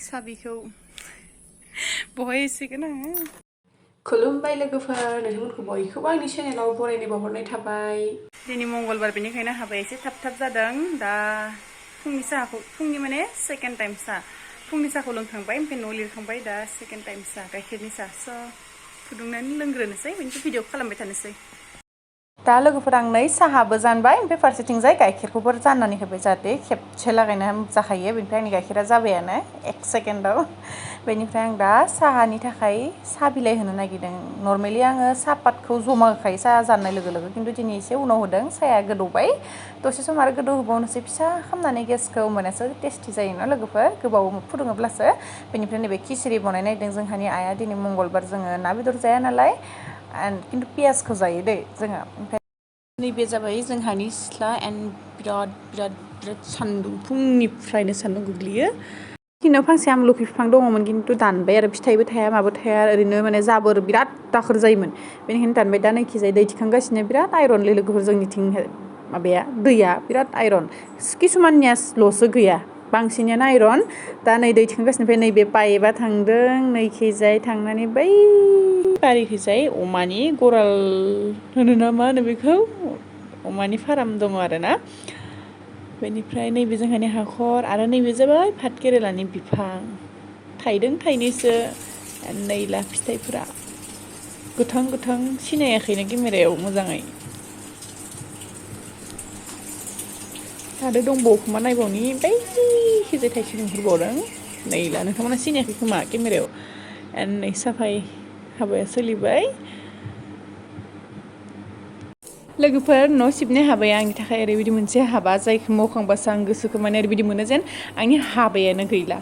साबिखौ बहायसिगोन आङो खुलुमबाय लोगोफोर नोंथांमोनखौ बयखौबो आंनि चेनेलाव बरायनो बावहरनाय थाबाय दिनै मंगलबार बेनिखायनो हाबाया एसे थाब जादों दा फुंनि साहाखौ फुंनि माने सेकेन्ड टाइम साहा फुंनि साहाखौ लोंखांबाय ओमफ्राय न' लिरखांबाय दा सेकेन्ड टाइम साहा गाइखेरनि साहा स' फुदुंनानै लोंग्रोनोसै बेनिफ्राय भिडिअ खालामबाय थानोसै दा लोगोफोर आं नै साहाबो जानबाय ओमफ्राय फारसेथिंजाय गाइखेरखौबो जाननानै होबाय जाहाथे खेबसे लागायना जाखायो बेनिफ्राय आंनि गाइखेरा जाबायानो 1 सेकेन्डआव बेनिफ्राय आं दा साहानि थाखाय साहा बिलाइ होनो नागिरदों नर्मेलि आङो साहापातखौ जमा होखायो साहा जाननाय लोगो लोगो खिन्थु दिनै एसे उनाव होदों साहाया गोदौबाय दसे सम आरो गोदौ होबावनोसै फिसा खालामनानै गेसखौ होमबानासो टेस्टि जायोना लोगोफोर गोबाव फुदुङोब्लासो बेनिफ्राय नैबे खिसिरि बानायनो नागिरदों जोंहानि आइया दिनै मंगलबार जोङो ना बेदर जाया नालाय खिन्थु पियासखौ जायो दै जोङो ओमफ्राय नैबे जाबाय जोंहानि सिथ्ला एन्ड बिराद सान्दुं फुंनिफ्रायनो सान्दुं गोग्लैयो जोंनाव फांसे आमलखि बिफां दङमोन खिन्थु दानबाय आरो फिथाइबो थाया माबो थाया ओरैनो माने जाबोर बिराद दाखोर जायोमोन बेनिखायनो दानबाय दा नैखिजाय दै थिखांगासिनो बिराद आइरनलै लोगोफोर जोंनिथिं माबाया दैया बिराद आइरन किसुमाननियाल'सो गैया बांसिनानो आइरन दा नै दै थिखांगासिनो ओमफ्राय नैबे पाइपआ थांदों नैखिजाय थांनानै बै बारिखैजाय अमानि गराल होनो ना मा होनो बेखौ अमानि फार्म दङ आरोना बेनिफ्राय नैबे जोंहानि हाखर आरो नैबे जाबाय भात केरेलानि बिफां थाइदों थाइनैसो नैला फिथाइफोरा गोथां सिनायाखैनो केमेरायाव मोजाङै आरो दंबावो खोमा नायबावनि बैखिजाय थाइसे नुहुरबावदों नैला नोंथांमोना सिनायाखै खोमा केमेरायाव नै साफाय हाबाया सोलिबाय लोगोफोर न' सिबनाय हाबाया आंनि थाखाय ओरैबायदि मोनसे हाबा जायखौ मावखांबासो आं गोसोखौ माने ओरैबायदि मोनो जेन आंनि हाबायानो गैला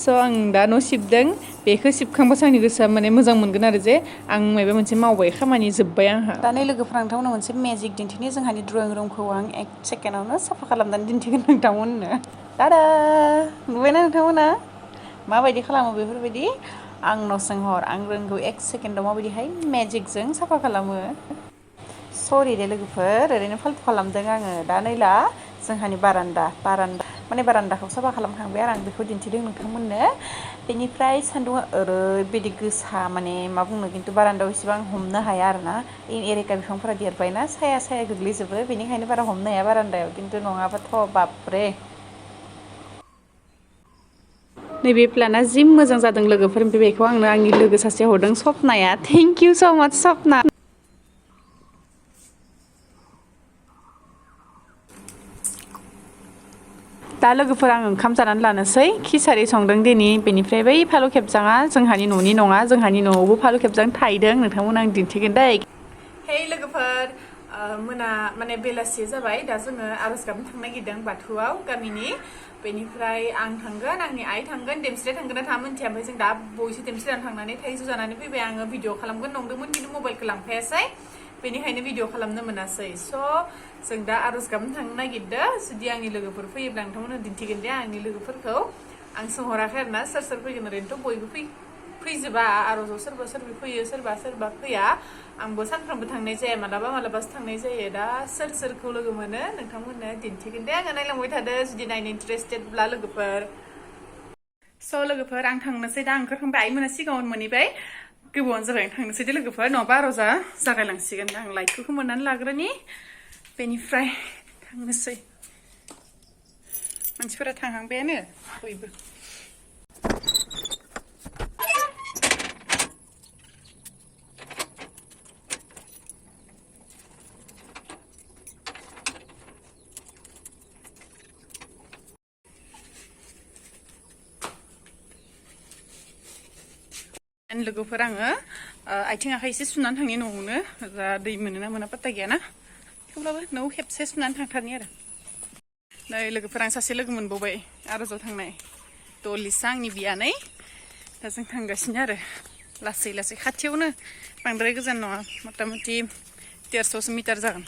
स' आं दा न' सिबदों बेखौ सिबखांबासो आंनि गोसोआ माने मोजां मोनगोन आरो जे आं माबा मोनसे मावबाय खामानि जोब्बाय आंहा दा नै लोगोफोर नोंथांमोननो मोनसे मेजिक दिन्थिनि जोंहानि ड्रयिं रुमखौ आं 1 सेकेन्डआवनो साफा खालामनानै दिन्थिगोन नोंथांमोननो दादा नुबायना नोंथांमोना माबायदि खालामो बेफोरबायदि आंनाव सोंहर आं रोंगौ 1 सेकेन्डआव माबायदिहाय मेजिकजों साफा खालामो सरि दे लोगोफोर ओरैनो फाल्तु खालामदों आङो दा नैला जोंहानि बारान्दा माने बारान्दाखौ साफा खालामखांबाय आरो आं बेखौ दिन्थिदों नोंथांमोननो बेनिफ्राय सान्दुङा ओरैबायदि गोसा माने मा बुंनो खिन्थु बारान्दायाव इसेबां हमनो हाया आरोना एरेका बिफांफोरा देरबायना साया गोग्लैजोबो बेनिखायनो बारा हमनो हाया बारान्दायाव खिन्थु नङाबाथ' बाबरे नैबे प्लाना जि मोजां जादों लोगोफोर बेखौ आंनो आंनि लोगो सासे हरदों सपनाया थेंक इउ स' माच सपना दा लोगोफोर आं ओंखाम जानानै लानोसै खिसारि संदों दिनै बेनिफ्राय बै फालु खेबजाङा जोंहानि न'नि नङा जोंहानि न'आवबो फालु खेबजां थायदों नोंथांमोन आं दिन्थिगोन दै हे लोगोफोर मोना माने बेलासि जाबाय दा जोङो आर'ज गाबनो थांनो नागिरदों बाथौआव गामिनि बेनिफ्राय आं थांगोन आंनि आइ थांगोन देमस्रिया थांगोन ना थाङा मिन्थिया ओमफ्राय जों दा बयसो देमस्रियानो थांनानै थाइजौ जानानै फैबाय आङो भिडिअ खालामगोन नंदोंमोन खिन्थु मबाइलखौ लांफायासै बेनिखायनो भिडिअ खालामनो मोनासै स' जों दा आर'ज गाबनो थांनो नागिरदों जुदि आंनि लोगोफोर फैयोब्ला नोंथांमोननो दिन्थिगोन दे आंनि लोगोफोरखौ आं सोंहराखै आरोना सोर फैगोन ओरैनोथ' बयबो फैजोबा आर'जआव सोरबा फैयो सोरबा फैया आंबो सानफ्रोमबो थांनाय जाया मालाबासो थांनाय जायो दा सोरखौ लोगो मोनो नोंथांमोननो दिन्थिगोन दे आङो नायलांबाय थादो जुदि नायनो इन्टारेस्टेडब्ला लोगोफोर स' लोगोफोर आं थांनोसै दा ओंखारखांबाय आइमोना सिगाङावनो मोनहैबाय गोबावानो जाबाय थांनोसै दे लोगोफोर नङाबा आर'जआ जागायलांसिगोन आं लाइटखौ खोमोरनानै लाग्रोनि बेनिफ्राय थांनोसै मानसिफोरा थांहांबायानो बयबो लोगोफोर आङो आथिं आखाइ एसे सुनानै थांनि न'आवनो जा दै मोनो ना मोना पात्ता गैयाना थेवब्लाबो न'आव खेबसे सुनानै थांथारनि आरो नै लोगोफोर आं सासे लोगो मोनबावबाय आर'जआव थांनाय दलिसा आंनि बियानै दा जों थांगासिनो आरो लासै खाथियावनो बांद्राय गोजान नङा मथा मथि 150 मिटार जागोन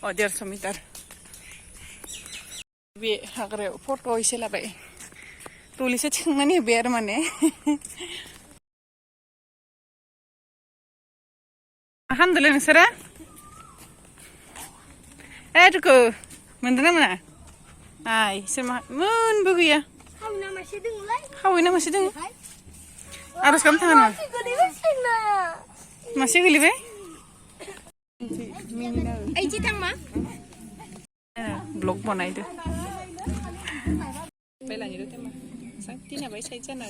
150 मिटार बे हाग्रायाव फट' एसे लाबाय दलिसा थिखांनानै होबाय आरो माने मा खालामदोंलै नोंसोरो दुखु मोनदों ना मोना इसोर मा मोनबो गैया खावै ना मासे दङ आरज खालामनो थाङा नामा मासे गोलैबाय ब्लग बनायदो बेलानिल' तेमा दिना बाय साइड जाना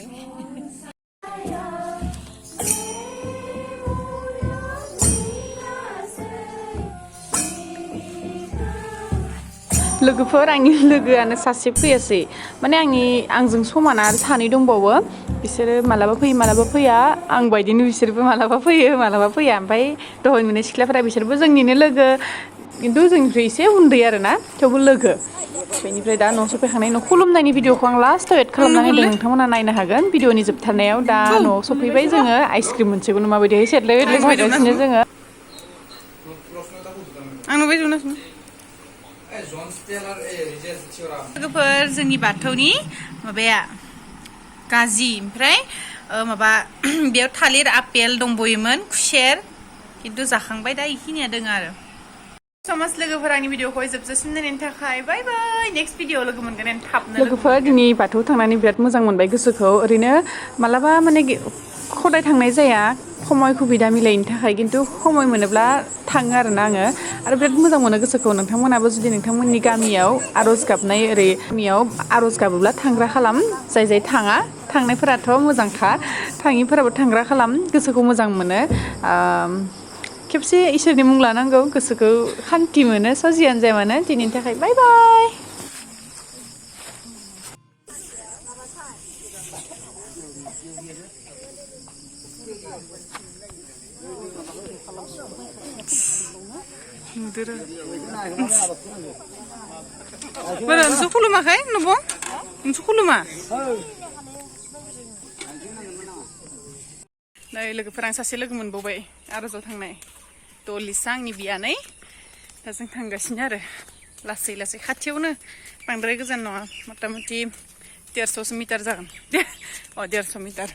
लोगोफोर आंनि लोगोआनो सासे फैयासै माने आंजों समान आरो सानै दंबावो बिसोरो मालाबा फैयो मालाबा फैया आं बायदिनो बिसोरबो मालाबा फैयो मालाबा फैया ओमफ्राय दहाय नुनाय सिख्लाफोरा बिसोरबो जोंनिनो लोगो खिन्थु जोंनिफ्राय एसे उन्दै आरोना थेवबो लोगो बेनिफ्राय दा न'आव सफैखांनाय न' खुलुमनायनि भिडिअखौ आं लास्टआव एड खालामनानै होदों नोंथांमोना नायनो हागोन भिडिअनि जोबथारनायाव दा न'आव सफैबाय जोङो आइसक्रिम मोनसेखौनो माबायदिहाय सेटलाय वेटलाय जागासिनो जोङो आं नुबाय जनासनो लोगोफोर जोंनि बाथौनि माबाया गाजि ओमफ्राय माबा बेयाव थालिर आपेल दंबोयोमोन खुसेर खिन्थु जाखांबाय दा इखिनिया दङ आरो समाज लोगोफोर आंनि भिडिअखौ जोबजासिम नायनायनि थाखाय बाय बाय नेक्स्ट भिडिअ लोगो मोनगोन थाबनो लोगोफोर दिनै बाथौ थांनानै बिराद मोजां मोनबाय गोसोखौ ओरैनो मालाबा माने खदाय थांनाय जाया समय सुबिदा मिलायनि थाखाय खिन्थु समय मोनोब्ला थाङो आरोना आङो आरो बिराद मोजां मोनो गोसोखौ नोंथांमोनाबो जुदि नोंथांमोननि गामियाव आर'ज गाबनाय ओरै गामियाव आर'ज गाबोब्ला थांग्रा खालाम जाय जाय थाङा थांनायफोराथ' मोजांखा थाङिफोराबो थांग्रा खालाम गोसोखौ मोजां मोनो खेबसे इसोरनि मुं लानांगौ गोसोखौ खान्थि मोनो स' जियानो जाया मानो दिनैनि थाखाय बाय बाय बारा नोंसोर खुलुमाखै नब' नोंसोर खुलुमा नै लोगोफोर आं सासे लोगो मोनबावबाय आर'जाव थांनाय दलिसा आंनि बियानै दा जों थांगासिनो आरो लासै लासै खाथियावनो बांद्राय गोजान नङा मथा मथि 150 मिटार जागोन 150 मिटार